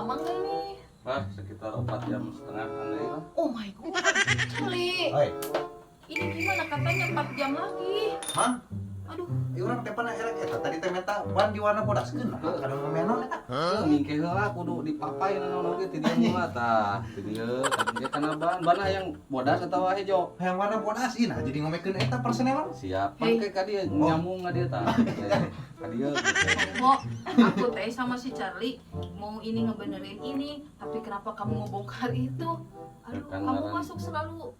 Lama nggak ini? Ah, sekitar 4,5 jam deui lah. Oh my God, Charlie. Oi, Ini gimana, katanya 4 jam lagi. Hah? Aduh, Ieu urang teh pernah erek eta tadi teh meta ban di warna bodaskeun. Kadang ngomenon eta. Heuh, mingke heula kudu dipapai naon oge ti dieu mula tah. Ti dieu, tadi dieu kana ban. Ban hayang bodas atawa hejo? Hayang warna bodas ieu nah jadi ngomekeun eta personel. Siap. Hei. Pake ka dieu nyambung ka dieu tah. Ka dieu gitu. Mo, aku teh sama si Charlie mau ini ngebenerin ini, tapi kenapa kamu ngebongkar itu? Aduh, Kan kamu ngaran. Masuk selalu.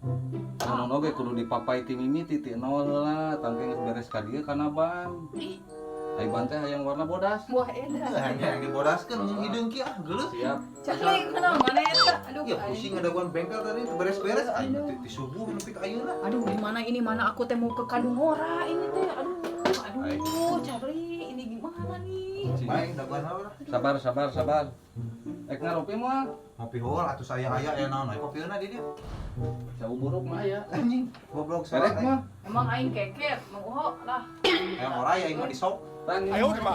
Naon oge kudu dipapai ti mimiti ti nol heula, tangke geus beres ka dieu kana ban. Ih, Ai ban teh hayang warna bodas. Buah edan. Hanya yang dibodaskeun mun hideung kieu ah geuleuh. Siap. Charlie, kenapa mana eta? Aduh, Ya pusing ngadaguan bengkel tadi teu beres-beres aing teh ti subuh nepi ka ayeuna. Aduh, di mana ini, mana aku teh mau ke Kadungora ini teh. Aduh, aduh, Charlie, ini gimana nih? Baik, daguan naon lah. Sabar, sabar, sabar. Ek ngaropi moal? Ngopi heula atuh saya aya ya naon aya kopieuna di dieu. Jauh buruk mah aya. Anjing, goblok Erek soalnya. mah. Emang aing keket, mau ho lah. Yang ora ya aing mah disok. Tanya. Ayo, Pak.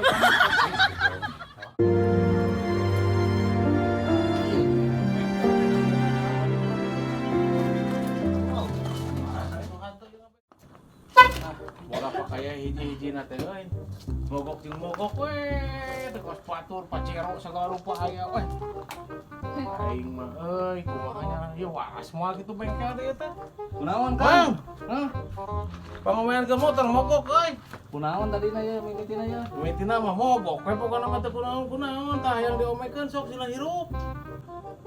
Bola pakaya hiji-hiji na teh euy. Mogok jeung mogok we, teh kos batur Pajero segala rupa aya we. Aing mah euy, kumaha nya ieu waras moal kitu bengkel teh ieu teh. Kunaon, Bang, Kang? Hah? Pangomean ke motor mogok euy. Kunaon tadi na ya, mimitina ya? Mimitina mah mogok we pokona mah teu kunaon-kunaon tah yang diomekeun sok sila hirup.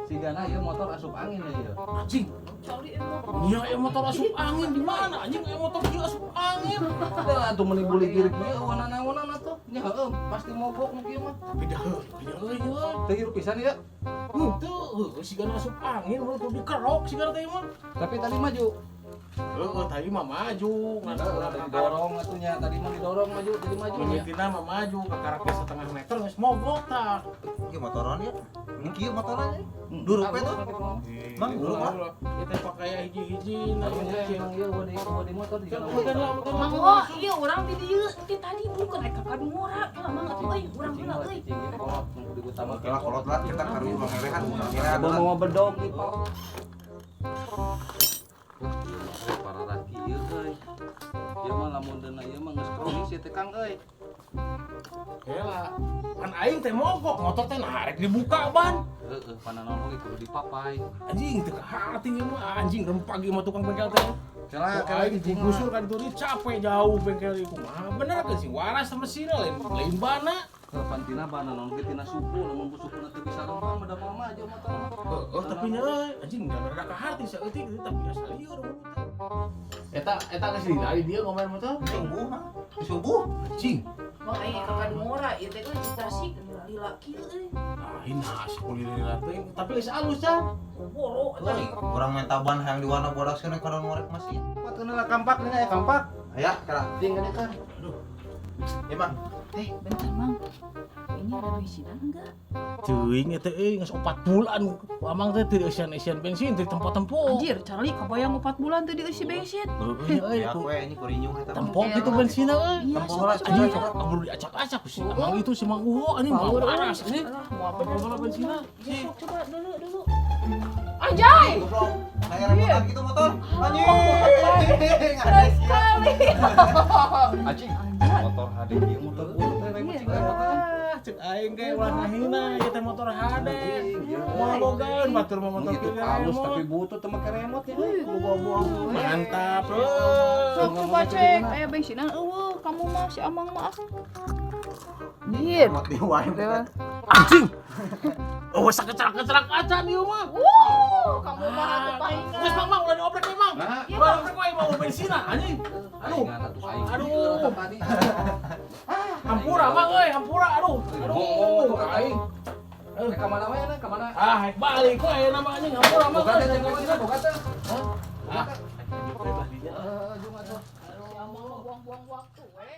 Sigana ieu motor asup angin ya ieu. Anjing, Charlie emang. nya aya motor asup angin di mana? Anjing, aya motor kieu asup angin. Teu atuh meuni buligir kieu wana-naonan atuh. Nya heueuh, pasti mogok nu kieu mah. Tapi dah heuh, tapi dah euy euy. Teu hirup pisan ieu. Henteu, heuh sigana asup angin mun kudu dikerok sigana teh mah. Tapi tadi maju. Heeh, tadi mah maju, ngan Heeh, didorong atuh nya, tadi mah didorong maju, jadi maju nya. Mimitina mah maju, kakarak teh setengah meter geus mogok tah. Ieu motoran ya. Ini kieu motoran ya. Duruk we tuh. Mang duruk lah. Ieu teh pakaya hiji-hiji nah Emang ieu eueuh di motor di Mang ho, iya urang di dieu ti tadi bukan rek ka Kadungora. Lah mang atuh euy, urang heula euy. Oke lah kolot lah kita ka ruang ngerehan, ngerehan. Abah mau bedog nih, Pak. Para raki ieu euy. Ieu mah lamun deuna ieu mah geus kronis ieu teh, Kang euy. Heula. Pan aing teh mogok, motor teh nah rek dibuka ban. Heeh, pananon oge kudu dipapai. Anjing teu hati ieu mah, anjing rempag ieu mah tukang bengkel teh. Kela Kela aing digusur kan itu capek jauh bengkel ieu kumaha. Bener kan sih waras mesinna lain lain bana. Pantina bana naon ge tina suku, lamun ku sukuna teu bisa lempang mah da moal maju motor mah. Heeh, tapi nya euy, anjing rada ka hati saeutik gitu tapi asa lieur mulut teh. Eta eta geus di dia ngomen motor. Subuh, ha? Subuh. Anjing. Mang aing ka Kadungora ieu teh euy di Tasik lila kieu euy. Lain nah sepuluh teh, tapi geus alus can. Boro eta. Euy, urang minta ban hayang di warna bodaskeun kada ngorek mesin. Patuna lah kampak nih aya kampak. Aya, kira. Jeung gede kan. Aduh. Ya, Mang. Eh, bentar Mang. Ini ada bensinan enggak? Teuing eta euy geus 4 bulan amang teh teu eusian-eusian bensin teu tempo-tempo. Anjir, Charlie kebayang 4 bulan teu dieusi bensin. Heueuh euy Ya we ini kurinyung eta. Tempo gitu bensinna euy. Iya, Tempo sok lah, coba. Anjing kabur diacak-acak si Amang itu si Mang Uho anjing mau Power, waras euy. anjing. Alah, mau apa Tempo lah bensinna. Iya, sok coba dulu dulu. Anjay! Goblok. Kayak remotan gitu motor. Anjing. Keren sekali. Anjing. Motor HD ieu motor urut teh remote cing remote teh. Ah, cek aing ge ulah ngahina ieu teh motor HD. Anjing, Moal bogaeun batur mah motor Itu kieu halus remote. tapi butuh teu make remote ya. Kudu Mantap euy. Sok coba cek, aya bensinan eueuh, kamu mah si Amang mah ah. Anjir. Remote di wae. Anjing. Oh, sakecerak-kecerak acan ieu mah. Wuh, kamu mah aku palingan. Geus Mang, Mang, ulah dioprek we, Mang. Nah, Ulah dioprek we mau bensin anjing. Aduh. Aduh. Tadi. Hampura Mang euy, hampura aduh. Aduh, aing. Eh, ka mana we na? Ka mana? Ah, haik balik we aya nama anjing hampura Mang. Boga teh jeung bensin boga teh. Ah, Heeh, jeung atuh. Si Amang mah buang-buang waktu we.